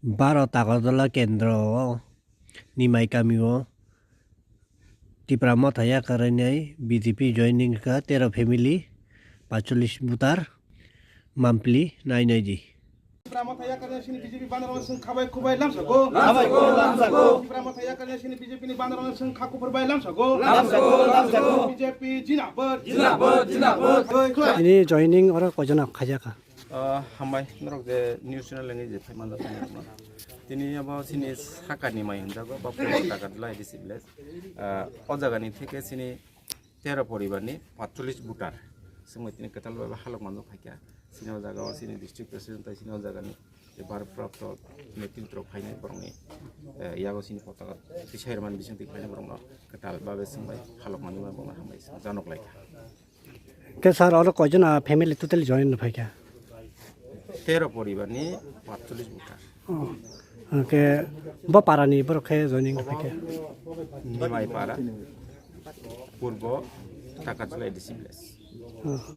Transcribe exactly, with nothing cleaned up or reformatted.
Baro Takarjala kendro o Nimai kami o Tipra Motha yakarwi nai B J P joining kha tero family, paitsollis voter, monthly nai nai di. Tipra Motha yakarwi sini B J P banner o swng khabai khubai lamsa go. Lamsa go, lamsa go. Tipra Motha yakarwi sini B J P ni banner o swng kha kuphur bai lamsa go. Lamsa go, lamsa go. B J P jinabad. Jinabad, jinabad. Ini joining oro koijona khaijaka? Ah, hambai, norok je news channel ni je phai manjak norok no. Tini abo sini sakani mai hinjago, ba Purbo Takarjala A D C village. Ah, o jaga ni theke sini tero poribar ni patchollis voter. Sumai tini kwtal bai halok manjak phaikha. Sini o jaga o sini district president tai sini o jaga ni je barprapto netritro phainai borok ni, eh, yago sini potaka tisai rwmani bising twi phainai borok no kwtal babe sumai halok manjak borok no hambai janok laikha. Ke sir, oro koijon, ah, family totally join no phaikha? Tero poribar ni patchollis voter. Oh. Ke bo para ni borok khe joining phaikha? Nimai para, Purbo Takarjala A D C village. Oh.